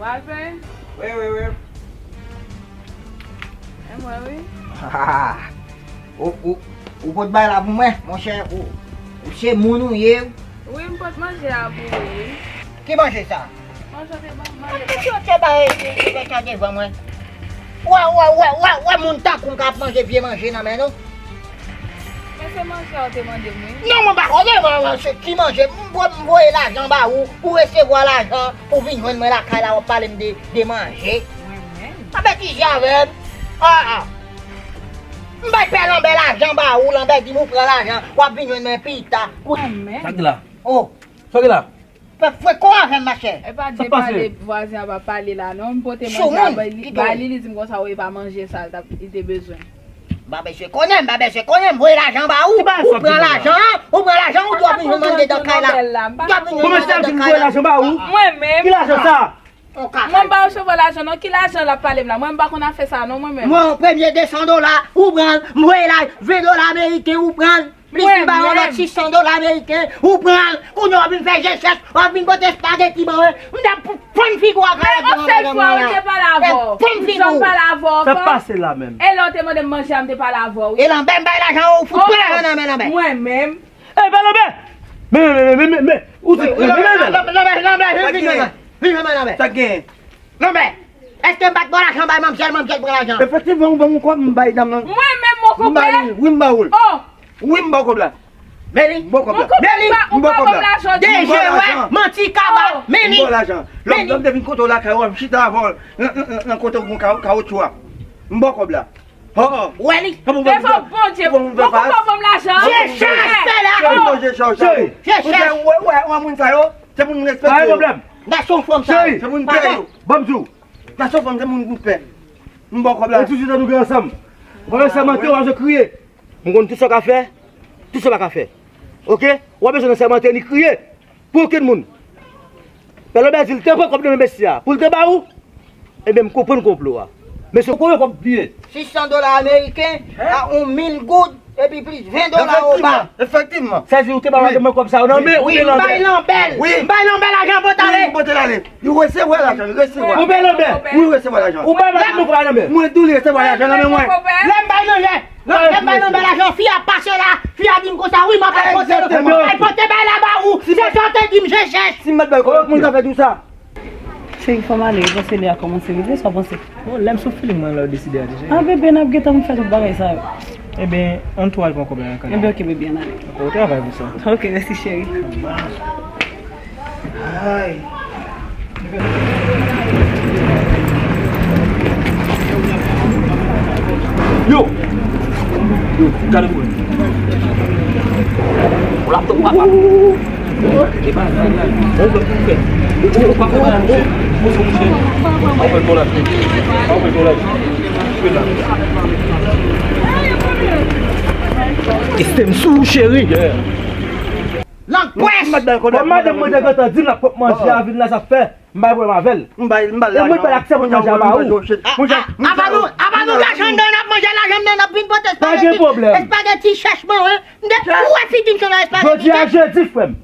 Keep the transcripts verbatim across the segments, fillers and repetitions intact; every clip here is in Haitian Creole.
Pral fè? Wi, wi, wi. E mwen, wi. Ou, ou, ou pot bay la pou mwen, monchè, ou, ou se moun ou ye. Wi, m pot manje a pou ou, wi. Ki manje sa? Manje te ban m manje. Epi si yo te bay, te, te, te devan mwen. Wè, wè, wè, wè, wè, moun tankou m k ap manje vye manje nan men nou. Men se manje a ou te mande m, wi. Non, mwen pa konnen, mwen, mwen, se ki manje. M vo-, m voye lajan ba ou, ou resevwa lajan, ou vin jwenn mwen lakay la, w ap pale m de, de manje. Mwen menm? A betize avè m. Ah, ah. M bay pè Lanbè lajan ba ou, Lanbè di m ou pran lajan, w ap vin jwenn mwen pita. Mwen menm? Sa ki la? Oh. Sa ki la? Fè, fè kò avè m, machè. E pa de pale vwazen an pa pale la, non. M pote manje a bay li, bay li, li di m konsa, wi, e pa manje sa l t ap, li te bezwen. M pa bezwen konnen, m pa bezwen konnen, m voye lajan ba ou, ou pran lajan an, ou pran lajan, ou dwe vin mande dan kay la. Ou dwe vin mande dan kay la. Mwen menm. Ki lajan sa? Mwen m pa resevwa lajan, non. Ki lajan l ap pale m la? Mwen m pa konn afè sa, non, mwen menm. Mwen, premye de san dola, ou pran l, m voye la, ven dola ameriken, ou pran l. Plis m ba w lòt sis san dola ameriken, ou pran l. Kounye a w ap vin fè jechèch, w ap vin pote espageti ban mwen. M t ap fann figi w ak yon sèl fwa, m te pale avè w. Fann figi w. Jan m pale avè w ankò. Sa k pase la menm? E lè w te mande m manje a, m te pale avè w, wi. E Lanbè, m bay lajan, ou fout pran lajan nan men Lanbè. Mwen menm. Ey, pa Lanbè! Men, men, men, men, men, men, ou di, men, men, men. Lanbè, Lanbè, Lanbè, vin jwenn mwen. Vin jwenn mwen, Lanbè. Sa k genyen? Lanbè, èske m pa t ba w lajan bay manmzèl, manmzèl pran lajan? Efektivman, ou ban m yon kòb, m bay dam nan. Mwen menm, mwen konprann. M ba li, wi, m ba ou l. Oh! Wi, m ba w kòb la. Meli, m ba w kòb la. Meli, m ba w kòb la. Deje, wè, manti, kaba, Meli. M ba w lajan. Lòm, lòm te vin kote w lakay ou, m chita avè w nan, nan, nan, nan kote w gon ka-, kawotchou a. M ba w kòb la. Oh, oh. Wè li. Devan Bondye, poko ban m lajan. Cheri, cheri, cheri. Cheri. Ou wè, wè, wè, moun sa yo, se pou nou respekte yo. Pa gen pwoblèm. Gason fanm sa. Cheri. Se pou nou peye yo. Ban m di w. Gason fanm, se moun pou pè. M ba w kòb la. E tout sa nou gen ansanm. Ou pa wè sèmante, w ap kriye. M konn tout sa w ka fè, tout sa w pa ka fè. Oke? W ap bezwen nan sèmante ni kriye. Pou okenn moun. Pè Lanbè di l te pran kòb nan men mesye a pou l te ba ou. Ebyen, m konprann konplo a. Mesye, konbyen kòb li ye? Sis san dola ameriken, a yon mil goud, epi plis ven dola oba. Efektivman, efektivman. Sèzi ou te ba madanm mwen kòb sa yo nan men, ou te nan men. Wi, m bay Lanbè l. Wi. M bay Lanbè lajan pou l t ale. Wi, pou l t ale. Li resevwa lajan, li resevwa. Ou bay Lanbè. Wi, li resevwa lajan. Ou bay madanm mwen kòb nan men. Mwen tou, li resevwa lajan nan men mwen. Lè m bay Lanbè. Lè m bay Lanbè lajan, fi a pase la, fi a di m konsa, wi, m ap al pote, m ap al pote bay la ba ou. Se sa w te di m, jechèch. Si m pa t bay kòb, moun ka fè tou sa. Cheri, fò m ale, ou panse lè a kòmanse rive, sa w panse? Bon, lè m sou feeling mwen, lè w deside a deja. Ah, bebe, n ap gentan fè tout bagay sa yo. Ebyen, ann tou al pran kòb la nan kanal. Ebyen, oke, bebe, ann ale. Dakò, ou travay pou sa. Oke, mèsi, cheri. Ay. Yo! Yo, gade pou mwen. Ou la tonbe, papa. E pa, pa, pa. Ou pa fè mal, monchè. Ou se monchè. Pa fè mal. Pa fè mal. Estè m sou ou, cheri. Lang pwès! Bon, madanm mwen te gentan di m l ap pot manje a vin la, sa fè m bay pwoblèm avè l. M bay, m bay lajan. E mwen bay aksè pou manje a ba ou. Apa nou, apa nou lajan nan n ap manje, lajan nan n ap vin pote espageti. Pa gen pwoblèm. Espageti chèch mwen, wi. M te tou wè figi m sou nan espageti. Jodi a jedi, frè m.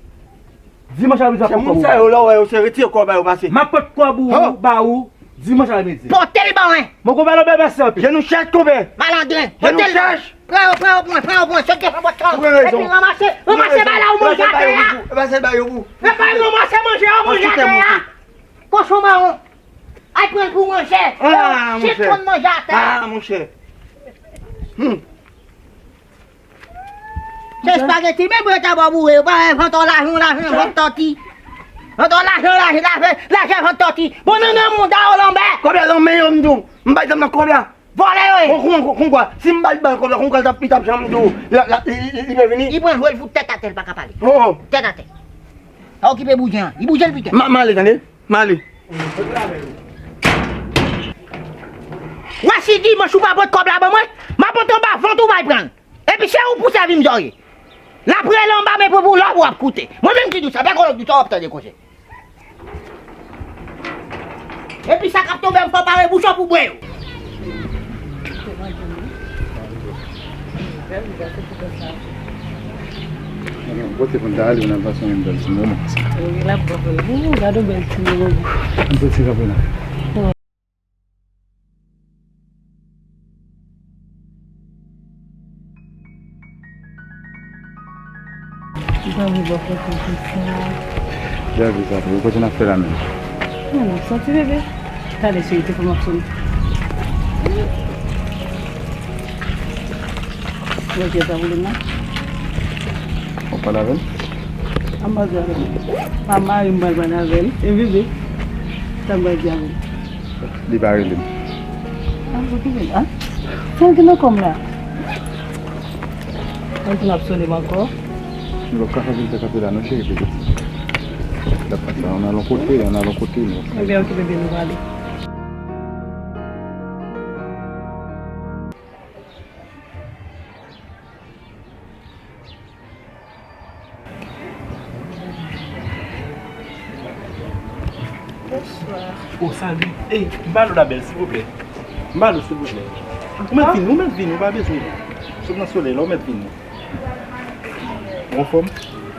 Dimanch apremidi m ap pot kòb ou ba ou. Se moun sa yo, lè w wè yo, se retire kòb ba yo pase. M ap pot kòb ou ba ou dimanch apremidi. Pote l ban mwen. Mwen konpè Lanbè, mèsi anpil. Je nou chèch konpè. Malandren. Je nou chèch. Pran yo, pran yo pou mwen, pran yo pou mwen. Sote fè bòt kò. Ou gen rezon. Epi ranmase, ranmase bagay la ou manje atè a. Ranmase bagay yo pou. Ranmase manje a ou manje atè a. Kochon mawon. Al pran l pou manje. Ah, monchè. Chit konn manje atè a. Ah, monchè. Hmm. Se espageti, men pou yo ta ba w boure, yo pa wè vant w lajan, lajan vant tòti. Vant w lajan, lajan, lajan, lajan vant tòti. Bon, nan, nan mouda w, Lanbè. Konbyen nan men yo, m di w? M bay zam nan konbyen? Vòlè yo ye. Kon, kon, kon, kon kwa? Si m bay, bay konbyen, kon kwa l t ap, li t ap janm di w, la, la, li, li, li, li vin vini? Li pran jwe, l fout tèt atè, l pa ka pale. Oh, oh. Tèt atè. Pa okipe boudin an. Li bouje l pito. M a, m ale, tande. M ale. Wè si dimanch ou pa pot kòb la ban mwen, m a pot anba vant ou bay pran l. Epi se ou pou sèvi m zòrye. L ap rele anba men pou, pou lòb ou ap koute. Mwen menm ki di w sa, pa gen lòt di w sa w ap tande koze. Epi sa k ap tonbe m fò pare bouch ou pou bwè yo. Kote pou n ta ale, n al pase yon bèl ti moman. Wi, l ap bon pou li. Wi, gade yon bèl ti moman. Yon ti kanpe la. Ou pa vle bò kote pou sa. Gade sa, pou kote n ap fè la menm. Non, non, santi bebe. Talè cheri, te fè m ap sone. Mwen te pa vle non. Ou pale avè l? An m pale avè l. A mari m pral pale avè l. E bebe. Sa m pral di avè l. Li pa rele m. Ah, okipe l, ah. Sa l gen nan kò m la? Mwen tou m ap sone m ankò. Nou pa ka fè vin fè kanpe la non cheri, pito. Dap fè sa, ann al yon kote, ann al yon kote, nou. Ebyen, okipe bebe, nou prale. Bonswa. Oh, salut. Ey, m ba nou labèl, silvouplè. M ba nou, silvouplè. Ou mèt vini, ou mèt vini, ou pa bezwen sot nan solèy la, ou mèt vini. Ou anfòm?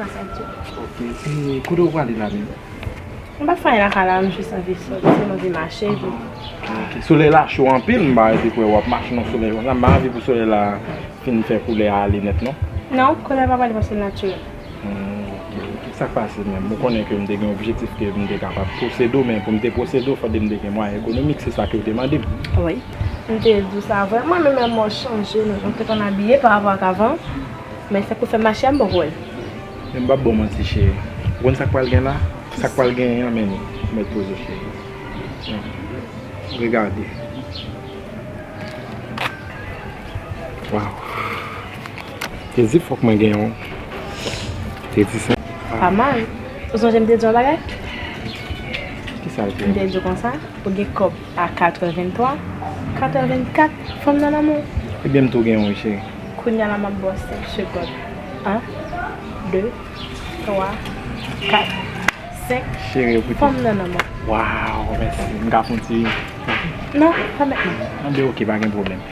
Anfòm, tou. Ok. E, kote w prale la menm? M pa fè anyen lakay la, m jis anvi sòti, m anvi mache epi. Ok. Solèy la cho anpil, m pa rete kwè w ap mache nan solèy konsa. M pa anvi pou solèy la fin fè koulè a ale nèt, non. Non, koulè pa pale paske l natirèl. Hmm, ok, ok. Sa k pase menm? Ou konnen ke m te gen objektif ke m te kapab posede w, men pou m te posede w, fòk m te gen mwayen ekonomik, se sa ke w te mande m. Wi. M te di w sa vre, mwen menm, mwen chanje nan jan m te konn abiye pa rapò ak avan. Men fèk ou fè m mache a, m poko wè l. Men m p ap ba w manti, cheri. Ou konn sa k pral gen la? Sa k pral genyen an, men nou. Ou mèt poze w, cheri. Regade. Waw. Te di fòk mwen gen yon. Te di sa. Pa mal. Ou sonje m te di w yon bagay? Kisa l te? M te di w konsa, ou gen kòb a katreventwa, katrevennkat, fanm nan nan men w. Ebyen, m tou gen yon, cheri. Kounye a la, m ap ba w senk segonn. An, de, twa, kat, senk. Cheri, ou pito. Fanm nan nan men w. Waw, mèsi. M ka fè yon ti. Non, pa mentnan. Anben, ok, pa gen pwoblèm.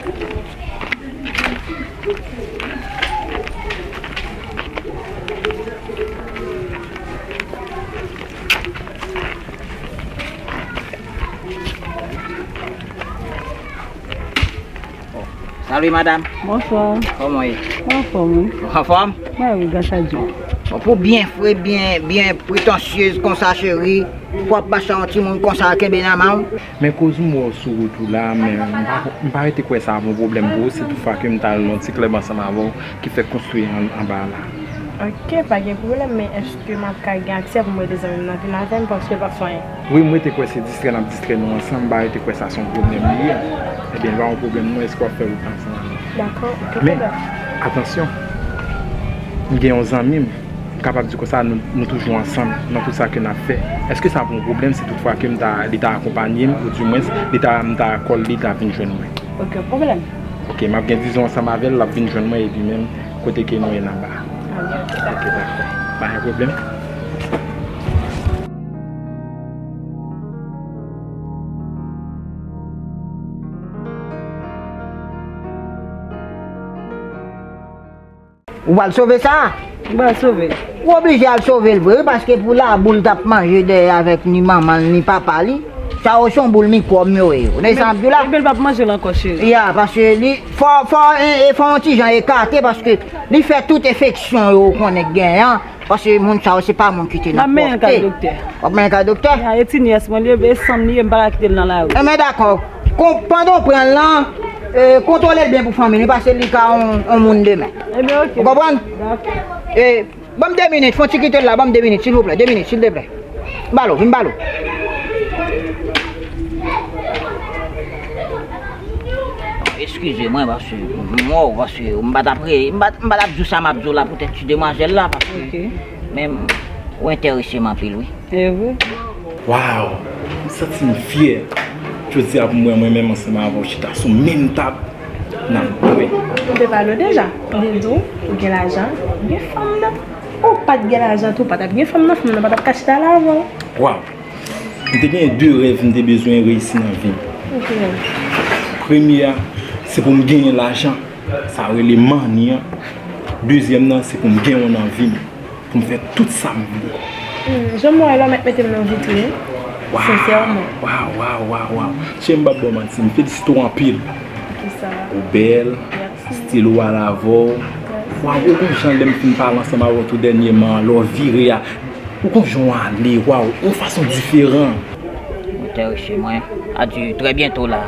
Salut madame. Bonsoir. Kòman w ye? Anfòm, wi. Ou anfòm? Mwen wi, gras a Dye. Bon, pou byen fre, byen, byen pretansyez konsa, cheri, pou ap mache a yon timoun konsa, kenbe nan men w. Men koz m wè w sou wout ou la, men m pa, m pa rete kwè sa ap yon pwoblèm pou ou, si toutfwa ke m t al nan ti klèb ansanm avè w, ki fèk konstwi an, anba la. Ok, pa gen pwoblèm, men èske m ap ka gen aksè pou m rele zanmi m nan vin avè m, paske l p ap fè anyen? Wi, m rete kwè se distrè n ap distrè nou ansanm, m pa rete kwè sa se yon pwoblèm li ye. Ebyen, l pa yon pwoblèm non, èske w ap fè wout la ansanm avè m? Dakò, ok, men, pa grave. Atansyon, m gen yon zanmi m, m kapab di konsa, nou, nou toujou ansanm nan tout sa ke n ap fè. Èske sa ap yon pwoblèm si toutfwa ke m ta, li ta akonpanye m, oudimwens, li ta, m ta kòl li, li ta vin jwenn mwen? Okenn pwoblèm. Ok, m ap gen dizon ansanm avè l, l ap vin jwenn mwen, epi menm kote ke nou ye n ap ba. Anben, ok, dakò. Ok, dakò. Pa gen pwoblèm. Ou pral sove sa? M pral sove l. Ou oblije al sove l vre, wi, paske pou labou l t ap manje dèyè avèk ni manman l, ni papa li. Sa yo se yon boul mikwòb yo ye. Ou konnen sa m ap di w la? Ebyen, l p ap manje l ankò, cheri. Ya, paske li, fò, fò, e, e, fò yon ti jan ekate, paske li fè tout enfeksyon yo ou konnen k genyen an. Paske moun sa yo, se pa moun ki te nan pwòpte. M ap mennen l kay doktè. W ap mennen l kay doktè? Ya, e ti nyès mwen li ye, e sanm li ye, m pa ka kite l nan lari. Enben, dakò. Kon, pandan w pran l lan, e, kontwole l byen pou fanmi li, paske li ka yon, yon moun demen. Ebyen, ok. Ou konprann? Dakò. E, ban m de minit, fè yon ti kite l la, ban m de minit, silvouplè, de minit, silteplè. Vin ba l, vin ba l. Eskize mwen, paske m wè w, paske m pa t ap re-, m pa t, m pa t ap di w sa m ap di w la poutèt ti demwazèl la, paske, ok, men ou enterese m anpil, wi. E vre? Waw! M santi m fyè. Jodi a pou m wè mwen menm ansanm avè w chita sou menm tab nan dwe. M te pale w deja. M te di w, ou gen lajan, ou gen fanm nan. Ou pa t gen lajan tou, ou pa t ap gen fanm nan, fanm nan pa t ap ka chita la avè w. Waw! M te gen de rèv m te bezwen reyisi nan vi m. Ki rèv? Premye a, se pou m genyen lajan. Sa yo rele money an. Dezyèm nan, se pou m gen w nan vi m. Pou m fè tout sa m vle. Hmm, jan m wè la, w mèt mete m nan vitrin. Waw, sensèman. Waw, waw, waw, waw. Cheri, m p ap ba w manti, m felisite w anpil. Poukisa? Ou bèl, mèsi, stil ou al avè w. Mèsi. Waw, ou konn jan lè m fin pale ansanm avè w tou dènyèman, lè w vire a, ou konn jan w ale, waw, yon fason diferan. Enterese mwen. A di trè byento la.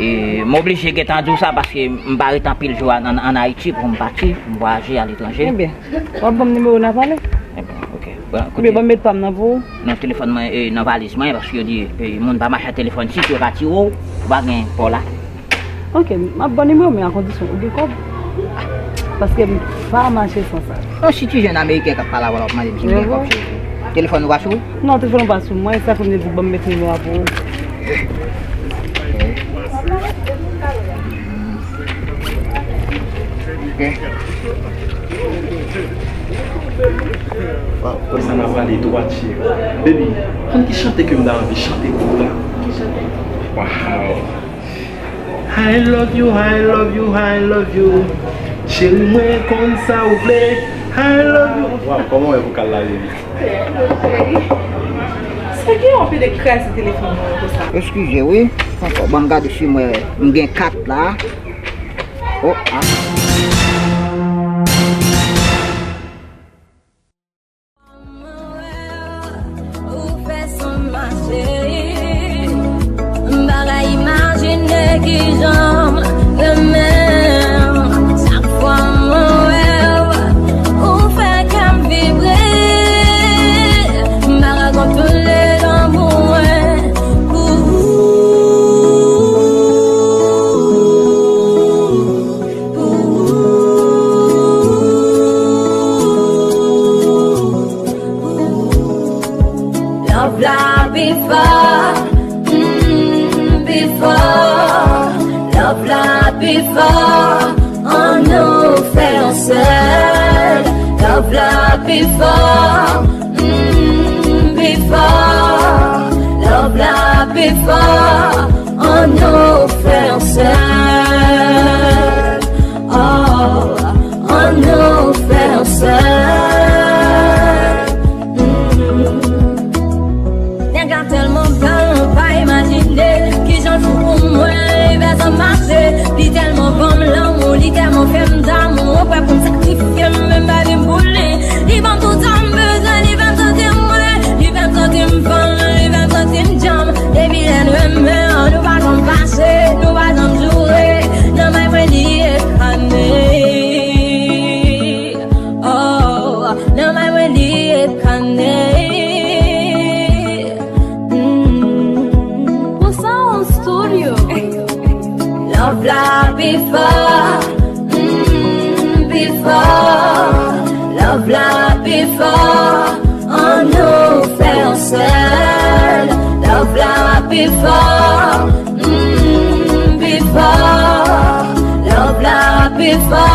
E, m oblije gentan di w sa paske m pa ret anpil jou an, an, ann Ayiti pou m pati, pou m vwayaje aletranje. Ebyen, w ap ban m nimewo w n a pale? Ebyen, ok. Bon, koute. Ebyen, ban m met pa m nan pou ou. Non, telefòn mwen, e, nan valiz mwen, paske yo di, e, moun pa mache ak telefòn, si yo ka tire w, ou pa gen pa w la. Ok, m ap ba w nimewo, men a kondisyon ou gen kòb. Paske m pa mache san sa. Yon ti jèn ameriken k ap pale avè w la, w ap mande m si m gen kòb sou telefòn ou pa sou ou? Non, telefòn ou pa sou mwen, sa fè m te di w ban m met nimewo a pou ou. Ok. Waw, sa n ap pale dwat, cheri. Baby, konn ki chante ke m ta anvi chante pou ou la? Ki chante? Waw. I love you, I love you, I love you. Cheri mwen konn sa ou vle. I love you. Waw, kòman w wè vokal la, baby? Cheri. Sa gen anpil de kraze telefòn mwen konsa. Eskize wi. Ankò, ban m gade si mwen m gen kat la. Oh, ah. Ou fè san mache. M pa ka imajine kijan m renmen w. Chak fwa mwen wè w, ou fè kè m vibre. M pa ka kontwole lanmou mwen pou ou. Love la pi fò, mm, pi fò. Love la pi fò, ann nou fè yon sèl. Love la pi fò, mm, pi fò. Love la pi fò, ann nou fè yon sèl. Oh, ann nou fè yon sèl. Mm. Nèg la tèlman bèl, ou pa imajine kijan l fou pou mwen, li fè sa mache. Li tèlman ban m lanmou, li tèlman fè m damou, ou prè pou m sakrifye m, menm pa di m pou li. Li ban m tout sa m bezwen, li fè m santi m mwen, li fè m santi m fò, li fè m santi m djanm. Depi lè n renmen, nou pa janm fache, nou pa janm joure. Nan may mwen li eskane. Oh, nan may mwen li eskane. Mm. Pou Sound Studio. Love la pi fò, mm, pi fò. Love la pi fò, ann nou fè yon sèl. Love la pi fò, mm, pi fò. Love la pi fò,